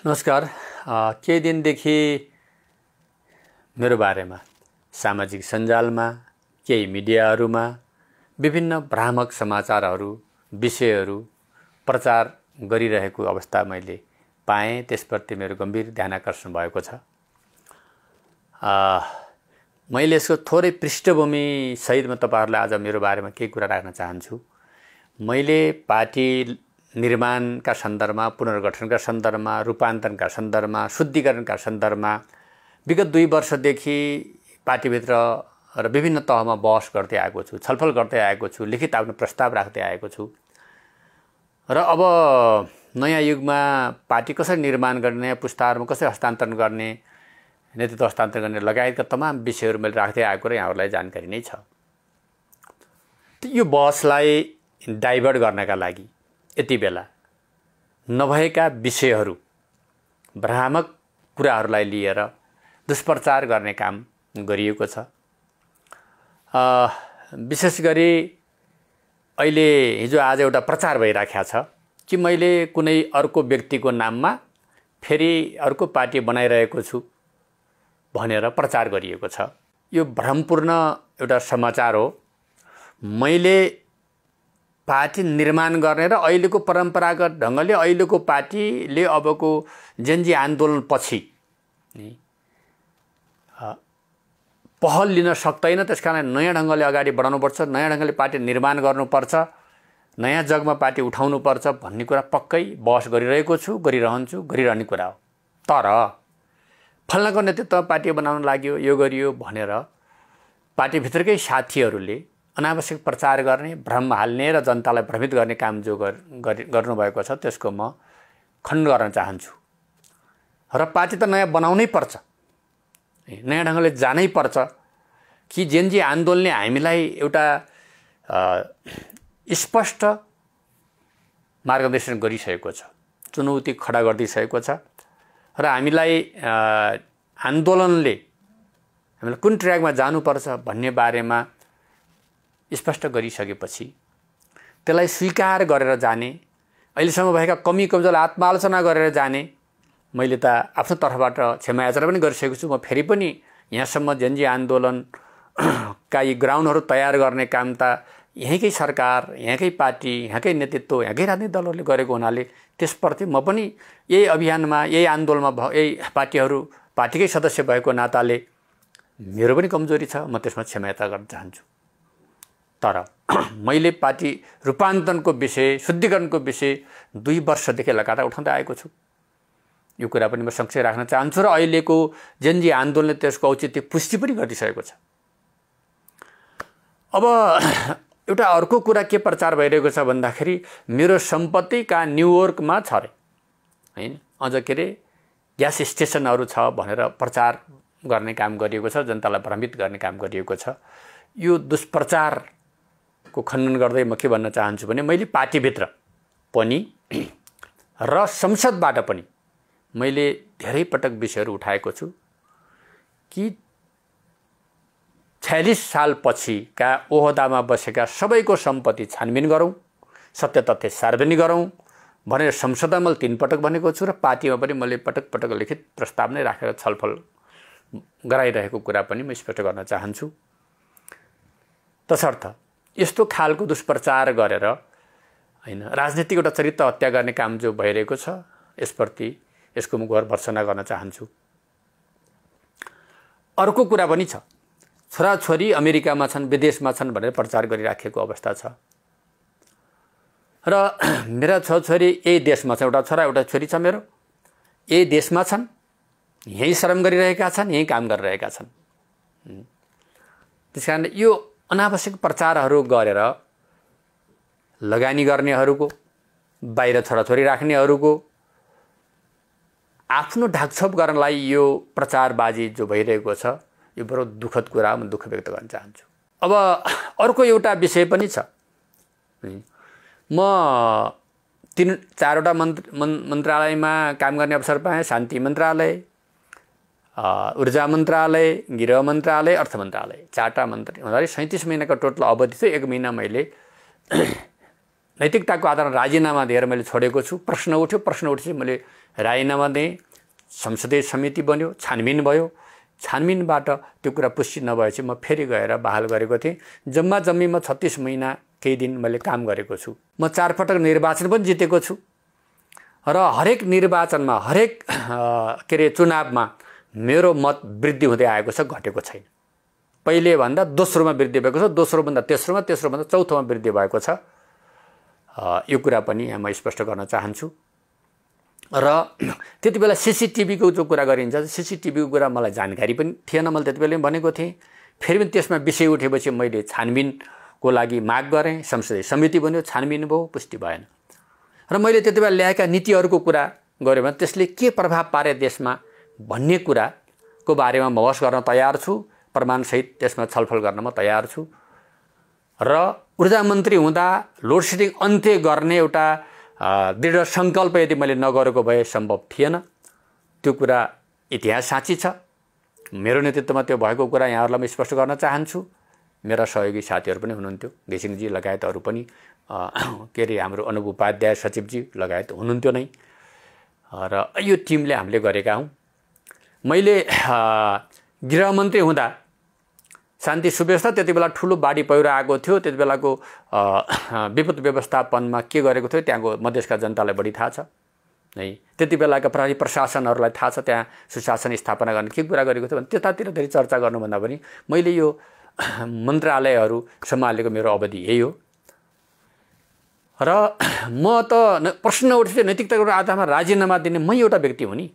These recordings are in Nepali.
नमस्कार। केही दिनदेखि मेरो बारेमा सामाजिक सञ्जालमा केही मिडियाहरूमा विभिन्न भ्रामक समाचारहरू विषयहरू प्रचार गरिरहेको अवस्था मैले पाएँ। त्यसप्रति मेरो गम्भीर ध्यानाकर्षण भएको छ। मैले यसको थोरै पृष्ठभूमि सहितमा तपाईहरुलाई आज मेरो बारेमा केही कुरा राख्न चाहन्छु। मैले पार्टी निर्माणका सन्दर्भमा, पुनर्गठनका सन्दर्भमा, रूपान्तरणका सन्दर्भमा, शुद्धिकरणका सन्दर्भमा विगत 2 वर्षदेखि पार्टीभित्र र विभिन्न तहमा बहस गर्दै आएको छु, छलफल गर्दै आएको छु, लिखित आफ्नो प्रस्ताव राख्दै आएको छु। र अब नयाँ युगमा पार्टी कसरी निर्माण गर्ने, नयाँ पुस्ताहरूमा कसरी हस्तान्तरण गर्ने, नेतृत्व हस्तान्तरण गर्ने लगायतका तमाम विषयहरू मैले राख्दै आएको र यहाँहरूलाई जानकारी नै छ। यो बहसलाई डाइभर्ट गर्नका लागि यति बेला नभएका विषयहरू, भ्रामक कुराहरूलाई लिएर दुष्प्रचार गर्ने काम गरिएको छ। विशेष गरी अहिले हिजो आज एउटा प्रचार भइराखेको छ कि मैले कुनै अर्को व्यक्तिको नाममा फेरि अर्को पार्टी बनाइरहेको छु भनेर प्रचार गरिएको छ। यो भ्रमपूर्ण एउटा समाचार हो। मैले पार्टी निर्माण गर्ने र अहिलेको परम्परागत ढङ्गले अहिलेको पार्टीले अबको जेनजी आन्दोलन पछि पहल लिन सक्दैन, त्यसकारण नयाँ ढङ्गले अगाडि बढाउनुपर्छ, नयाँ ढङ्गले पार्टी निर्माण गर्नुपर्छ, नयाँ जगमा पार्टी उठाउनुपर्छ भन्ने कुरा पक्कै बहस गरिरहेको छु, गरिरहन्छु, गरिरहने कुरा हो। तर फल्नाको नेतृत्व पार्टी बनाउन लाग्यो, यो गरियो भनेर पार्टीभित्रकै साथीहरूले अनावश्यक प्रचार गर्ने, भ्रम हाल्ने र जनतालाई भ्रमित गर्ने काम जो गर्नुभएको छ त्यसको म खण्डन गर्न चाहन्छु। र पार्टी त नयाँ बनाउनै पर्छ, नयाँ ढङ्गले जानै पर्छ कि जेनजी आन्दोलनले हामीलाई एउटा स्पष्ट मार्गदर्शन गरिसकेको छ, चुनौती खडा गरिदिसकेको छ र हामीलाई आन्दोलनले हामीलाई कुन ट्र्याकमा जानुपर्छ भन्ने बारेमा स्पष्ट गरिसकेपछि त्यसलाई स्वीकार गरेर जाने, अहिलेसम्म भएका कमी कमजोरलाई आत्मालोचना गरेर जाने, मैले त आफ्नो तर्फबाट क्षमा याचना पनि गरिसकेको छु। म फेरि पनि यहाँसम्म जेनजी आन्दोलनका यी ग्राउन्डहरू तयार गर्ने काम त यहीँकै सरकार, यहाँकै पार्टी, यहाँकै नेतृत्व, यहाँकै राजनीतिक दलहरूले गरेको हुनाले त्यसप्रति म पनि यही अभियानमा, यही आन्दोलनमा यही पार्टीकै सदस्य भएको नाताले मेरो पनि कमजोरी छ, म त्यसमा क्षमा याचना गर्न चाहन्छु। तर मैले पार्टी रूपान्तरणको विषय, शुद्धिकरणको विषय 2 वर्षदेखि लगातार उठाउँदै आएको छु। यो कुरा पनि म संक्षेप राख्न चाहन्छु र अहिलेको जेनजी आन्दोलनले त्यसको औचित्य पुष्टि पनि गरिसकेको छ। अब एउटा अर्को कुरा के प्रचार भइरहेको छ भन्दाखेरि मेरो सम्पत्ति कहाँ न्युयोर्कमा छ रे, हैन, अझ के रे ग्यास स्टेसनहरू छ भनेर प्रचार गर्ने काम गरिएको छ, जनतालाई भ्रमित गर्ने काम गरिएको छ। यो दुष्प्रचारको खण्डन गर्दै म के भन्न चाहन्छु भने मैले पार्टीभित्र पनि र संसदबाट पनि मैले धेरै पटक विषयहरू उठाएको छु कि 46 सालपछिका ओहदामा बसेका सबैको सम्पत्ति छानबिन गरौँ, सत्य तथ्य सार्वजनिक गरौँ भनेर संसदमा मैले 3 पटक भनेको छु र पार्टीमा पनि मैले पटक पटक लिखित प्रस्ताव नै राखेर छलफल गराइरहेको कुरा पनि म स्पष्ट गर्न चाहन्छु। तसर्थ यस्तो खालको दुष्प्रचार गरेर हैन राजनीतिक एउटा चरित्र हत्या गर्ने काम जो भइरहेको छ यसप्रति यसको म गौर भर्सना गर्न चाहन्छु। अर्को कुरा पनि छ, छोराछोरी अमेरिकामा छन्, विदेशमा छन् भनेर प्रचार गरिराखेको अवस्था छ र मेरा छोराछोरी यही देशमा छ, एउटा छोरा एउटा छोरी छ मेरो, यही देशमा छन्, यही श्रम गरिरहेका छन्, यही काम गरिरहेका छन्। त्यसकारण यो अनावश्यक प्रचारहरू गरेर लगानी गर्नेहरूको, बाहिर छोराछोरी राख्नेहरूको आफ्नो ढाकछोप गर्नलाई यो प्रचारबाजी जो भइरहेको छ यो बडो दुःखद कुरा, म दुःख व्यक्त गर्न चाहन्छु। अब अर्को एउटा विषय पनि छ। म 3-4वटा मन्त्रालयमा काम गर्ने अवसर पाएँ। शान्ति मन्त्रालय, ऊर्जा मन्त्रालय, गृह मन्त्रालय, अर्थ मन्त्रालय, 4टा मन्त्रालय। 37 महिनाको टोटल अवधि थियो। 1 महिना मैले नैतिकताको आधारमा राजीनामा दिएर मैले छोडेको छु। प्रश्न उठेपछि मैले राजीनामा दिएँ, संसदीय समिति बन्यो, छानबिन भयो। छानबिनबाट त्यो कुरा पुष्टि नभएपछि म फेरि गएर बहाल गरेको थिएँ। जम्मा जम्मी म 36 महिना केही दिन मैले काम गरेको छु। म 4 पटक निर्वाचन पनि जितेको छु र हरेक निर्वाचनमा, हरेक चुनावमा मेरो मत वृद्धि हुँदै आएको छ, घटेको छैन। पहिले भन्दा दोस्रोमा वृद्धि भएको छ, दोस्रो भन्दा तेस्रोमा, तेस्रो भन्दा चौथोमा वृद्धि भएको छ। यो कुरा पनि यहाँ म स्पष्ट गर्न चाहन्छु। र त्यति बेला सीसीटीभीको जो कुरा गरिन्छ, सीसीटीभीको कुरा मलाई जानकारी पनि थिएन। मैले त्यति बेला भनेको थिएँ। फेरि पनि त्यसमा विषय उठेपछि मैले छानबिनको लागि माग गरेँ। संसदीय समिति बन्यो, छानबिन भयो, पुष्टि भएन। र मैले त्यति बेला ल्याएका नीतिहरूको कुरा गऱ्यो भने त्यसले के प्रभाव पारे देशमा भन्ने कुराको बारेमा म बहस गर्न तयार छु। प्रमाणसहित त्यसमा छलफल गर्न म तयार छु। र ऊर्जा मन्त्री हुँदा लोड सेडिङ अन्त्य गर्ने एउटा दृढ सङ्कल्प यदि मैले नगरेको भए सम्भव थिएन। त्यो कुरा इतिहास साँची छ। मेरो नेतृत्वमा त्यो भएको कुरा यहाँहरूलाई म स्पष्ट गर्न चाहन्छु। मेरा सहयोगी साथीहरू पनि हुनुहुन्थ्यो, घिसिङजी लगायत अरू पनि हाम्रो अनुप उपाध्याय सचिवजी लगायत हुनुहुन्थ्यो नै। र यो टिमले हामीले गरेका हौँ। मैले गृहमन्त्री हुँदा शान्ति सुव्यवस्था, त्यति बेला ठुलो बाढी पहिरो आएको थियो। त्यति बेलाको विपद व्यवस्थापनमा के गरेको थियो त्यहाँको मधेसका जनतालाई बढी थाहा छ है। त्यति बेलाका प्रहरी प्रशासनहरूलाई थाहा छ त्यहाँ सुशासन स्थापना गर्ने के कुरा गरेको थियो भने त्यतातिर धेरै चर्चा गर्नुभन्दा पनि मैले यो मन्त्रालयहरू सम्हालेको मेरो अवधि यही हो। र म त प्रश्न उठ्छ नैतिकताको आधारमा राजीनामा दिने मै एउटा व्यक्ति हुँ नि।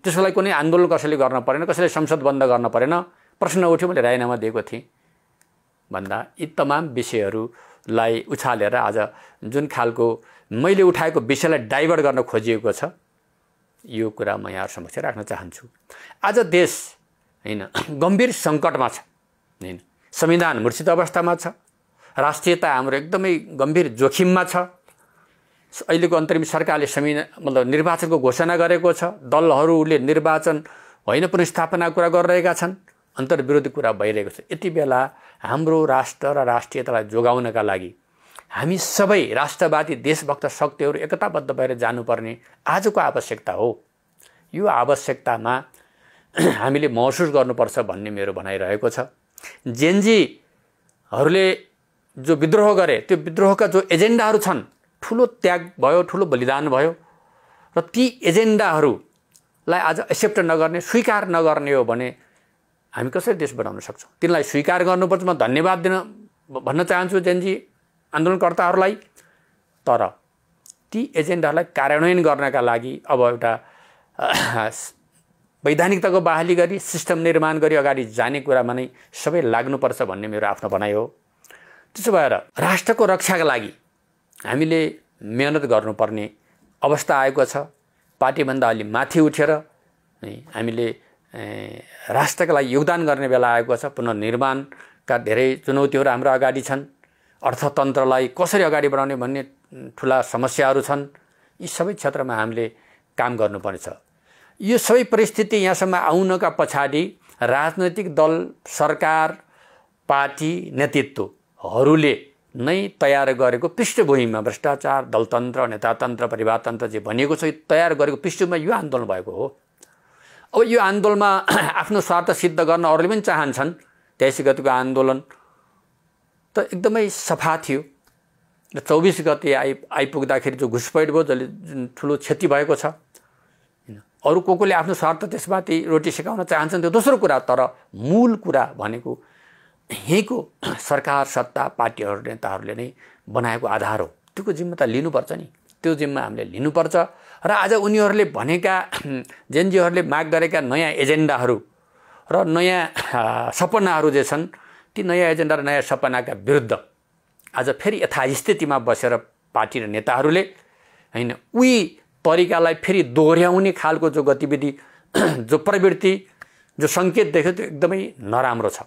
त्यसको लागि कुनै आन्दोलन कसैले गर्न परेन, कसैले संसद बन्द गर्न परेन। प्रश्न उठ्यो, मैले राजीनामा दिएको थिएँ भन्दा यी तमाम विषयहरूलाई उछालेर आज जुन खालको मैले उठाएको विषयलाई डाइभर्ट गर्न खोजिएको छ, यो कुरा म यहाँ समक्ष राख्न चाहन्छु। आज देश हैन गम्भीर सङ्कटमा छ हैन। संविधान मूर्छित अवस्थामा छ। राष्ट्रियता हाम्रो एकदमै गम्भीर जोखिममा छ। अहिलेको अन्तरिम सरकारले निर्वाचनको घोषणा गरेको छ। दलहरूले निर्वाचन होइन पुनर्स्थापनाको कुरा गरिरहेका छन्। अन्तर्विरोधी कुरा भइरहेको छ। यति बेला हाम्रो राष्ट्र र राष्ट्रियतालाई जोगाउनका लागि हामी सबै राष्ट्रवादी देशभक्त शक्तिहरू एकताबद्ध भएर जानुपर्ने आजको आवश्यकता हो। यो आवश्यकतामा हामीले महसुस गर्नुपर्छ भन्ने मेरो भनाइरहेको छ। जेनजीहरूले जो विद्रोह गरे त्यो विद्रोहका जो एजेन्डाहरू छन्, ठुलो त्याग भयो, ठुलो बलिदान भयो। र ती एजेन्डाहरूलाई आज एक्सेप्ट नगर्ने, स्वीकार नगर्ने हो भने हामी कसरी देश बनाउन सक्छौँ? तिनलाई स्वीकार गर्नुपर्छ। म धन्यवाद भन्न चाहन्छु जेनजी आन्दोलनकर्ताहरूलाई। तर ती एजेन्डाहरूलाई कार्यान्वयन गर्नका लागि अब एउटा वैधानिकताको बहाली गरी सिस्टम निर्माण गरी अगाडि जाने कुरामा नै सबै लाग्नुपर्छ भन्ने मेरो आफ्नो भनाइ हो। त्यसो भएर राष्ट्रको रक्षाका लागि हामीले मेहनत गर्नुपर्ने अवस्था आएको छ। पार्टीभन्दा अलि माथि उठेर हामीले राष्ट्रका लागि योगदान गर्ने बेला आएको छ। पुनर्निर्माणका धेरै चुनौतीहरू हाम्रो अगाडि छन्। अर्थतन्त्रलाई कसरी अगाडि बढाउने भन्ने ठुला समस्याहरू छन्। यी सबै क्षेत्रमा हामीले काम गर्नुपर्नेछ। यो सबै परिस्थिति यहाँसम्म आउनका पछाडि राजनैतिक दल, सरकार, पार्टी, नेतृत्वहरूले नै तयार गरेको पृष्ठभूमिमा भ्रष्टाचार, दलतन्त्र, नेतातन्त्र, परिवारतन्त्र जे भनिएको छ, तयार गरेको पृष्ठभूमिमा यो आन्दोलन भएको हो। अब यो आन्दोलनमा आफ्नो स्वार्थ सिद्ध गर्न अरूले पनि चाहन्छन्। 23 गतिको आन्दोलन त एकदमै सफा थियो। र 24 गते आइपुग्दाखेरि जो घुसपैठ भयो, जसले जुन ठुलो क्षति भएको छ, अरू कोले आफ्नो स्वार्थ त्यसमाथि रोटी सेकाउन चाहन्छन्, त्यो दोस्रो कुरा। तर मूल कुरा भनेको यहीँको सरकार, सत्ता, पार्टीहरू, नेताहरूले नै बनाएको आधार हो। त्यो जिम्मा त लिनुपर्छ नि। त्यो जिम्मा हामीले लिनुपर्छ। र आज उनीहरूले भनेका, जेनजीहरूले माग गरेका नयाँ एजेन्डाहरू र नयाँ सपनाहरू जे छन्, ती नयाँ एजेन्डा र नयाँ सपनाका विरुद्ध आज फेरि यथास्थितिमा बसेर पार्टी र नेताहरूले हैन उही तरिकालाई फेरि दोहोऱ्याउने खालको जो गतिविधि, जो प्रवृत्ति, जो सङ्केत देख्यो, त्यो एकदमै नराम्रो छ।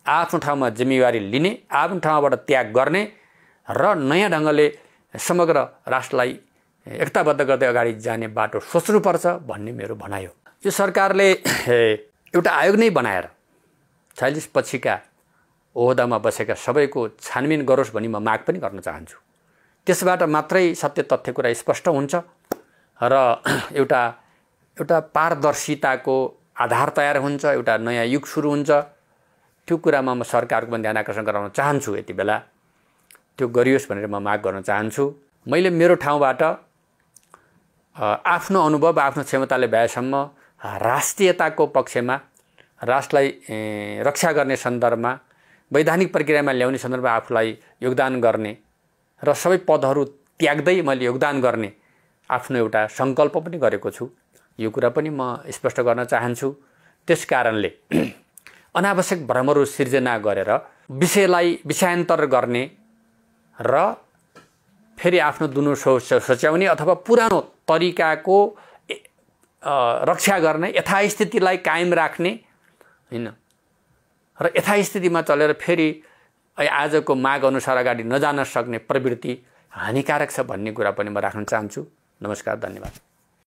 आफ्नो ठाउँमा जिम्मेवारी लिने, आफ्नो ठाउँबाट त्याग गर्ने र नयाँ ढङ्गले समग्र राष्ट्रलाई एकताबद्ध गर्दै अगाडि जाने बाटो सोच्नुपर्छ भन्ने मेरो भनाइ हो। यो सरकारले एउटा आयोग नै बनाएर 46 पछिका ओहदामा बसेका सबैको छानबिन गरोस् भनी म माग पनि गर्न चाहन्छु। त्यसबाट मात्रै सत्य तथ्य कुरा स्पष्ट हुन्छ र एउटा पारदर्शिताको आधार तयार हुन्छ, एउटा नयाँ युग सुरु हुन्छ। त्यो कुरामा म सरकारको पनि ध्यान आकर्षण गराउन चाहन्छु। यति बेला त्यो गरियोस् भनेर म माग गर्न चाहन्छु। मैले मेरो ठाउँबाट आफ्नो अनुभव, आफ्नो क्षमताले भएसम्म राष्ट्रियताको पक्षमा, राष्ट्रलाई रक्षा गर्ने सन्दर्भमा, वैधानिक प्रक्रियामा ल्याउने सन्दर्भमा आफूलाई योगदान गर्ने र सबै पदहरू त्याग्दै मैले योगदान गर्ने आफ्नो एउटा सङ्कल्प पनि गरेको छु। यो कुरा पनि म स्पष्ट गर्न चाहन्छु। त्यस कारणले अनावश्यक भ्रमहरू सिर्जना गरेर विषयान्तर गर्ने र फेरि आफ्नो दुनो सच्याउने अथवा पुरानो तरिकाको रक्षा गर्ने, यथास्थितिलाई कायम राख्ने हैन र यथास्थितिमा चलेर फेरि आजको माग अनुसार अगाडि नजान सक्ने प्रवृत्ति हानिकारक छ भन्ने कुरा पनि म राख्न चाहन्छु। नमस्कार, धन्यवाद।